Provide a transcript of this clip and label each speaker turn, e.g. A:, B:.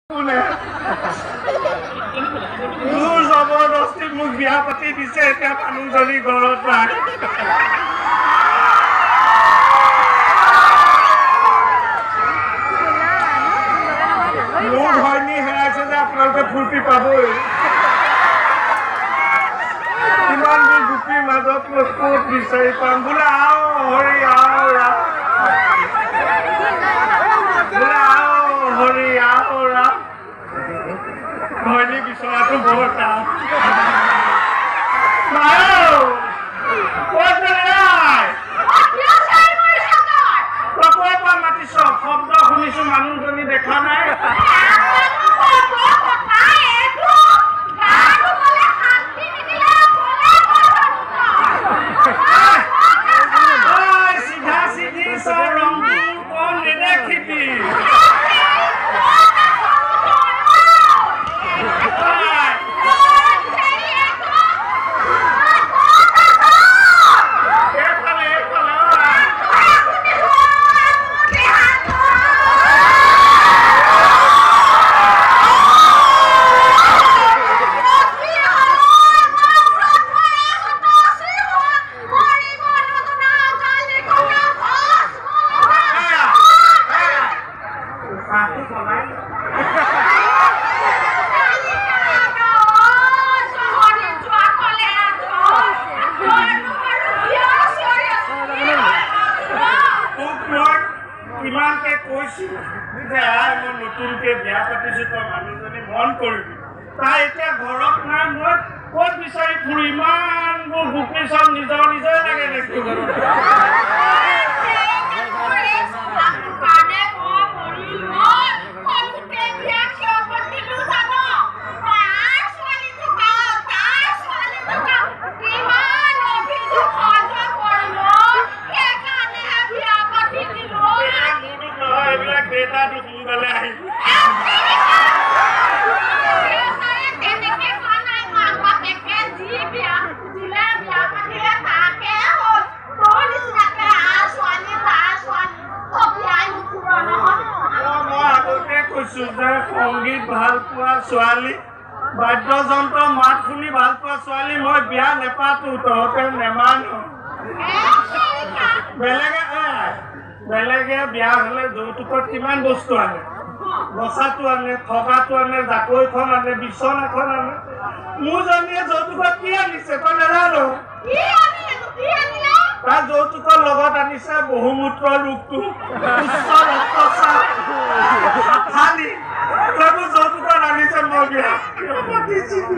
A: কোনে মোৰ জবৰদস্তি মোক বিয়া পাতি দিছে, এতিয়া মানুহজনী ঘৰত নাই। মোৰ ঘৈণী হেৰাইছে যে আপোনালোকে ফূৰ্তি পাবই। ইমানবোৰ গোপীৰ মাজত মই ক'ত বিচাৰি পাম? বোলে আও হৰি আও ৰাম, বোলে আও হৰি আও ৰাম। ঘৈণী বিচৰাটো বৰ টান। ক'ত গ'লি ঐ? তই ক'ৰ পৰা মাতিছ? শব্দ শুনিছো, মানুহজনী দেখা নাই। ঐ, চিধা চিধি চা, ৰংটো কম নেদেখিবি। ঐ, এইফালে এইফালে ঐ। উশাহটো কমাই ল। তোক মই কিমানকে কৈছো যে আই, মই নতুনকে বিয়া পাতিছো, তই মানুহজনী মন কৰিবি। তাই এতিয়া ঘৰত নাই, মই ক'ত বিচাৰি ফুৰো? ইমানবোৰ গোপী চব নিজৰ নিজৰে লাগে দেখোন। এইবিলাক মোৰ দুখ নহয়, এইবিলাক দেউতাৰ দুখ, সোনকালে আহিবি।
B: তেনেকে কোৱা নাই, মাক বাপেকে যি বিয়া দিলে, বিয়া পাতিলে তাকে হ'ল। তোৰ নিচিনাকে আৰ ছোৱালী তাৰ ছোৱালী থপিয়াই নুফুৰ নহয়।
A: মই আগতে কৈছো যে সংগীত ভাল পোৱা ছোৱালী, বাদ্যযন্ত্ৰ মাত শুনি ভাল পোৱা ছোৱালী মই বিয়া নেপাতো, তহঁতে নেমানো। বেলেগে বেলেগে বিয়া হলে যৌতুকত কিমান বস্তু আনে, বচাটো আনে, থকাটো আনে, জাকৈখন আনে, বিচনাখন আনে। মোৰজনীয়ে যৌতুকত কি আনিছে তই নাজানো?
B: কি আনিলেনো? কি আনিলে?
A: তাৰ যৌতুকৰ লগত আনিছে বহুমূত্ৰ ৰোগটো, উচ্চ ৰক্তচাপ, হাঁফানি, সেইবোৰ যৌতুকত আনিছে। মই বিয়া কিয় পাতিছিলো?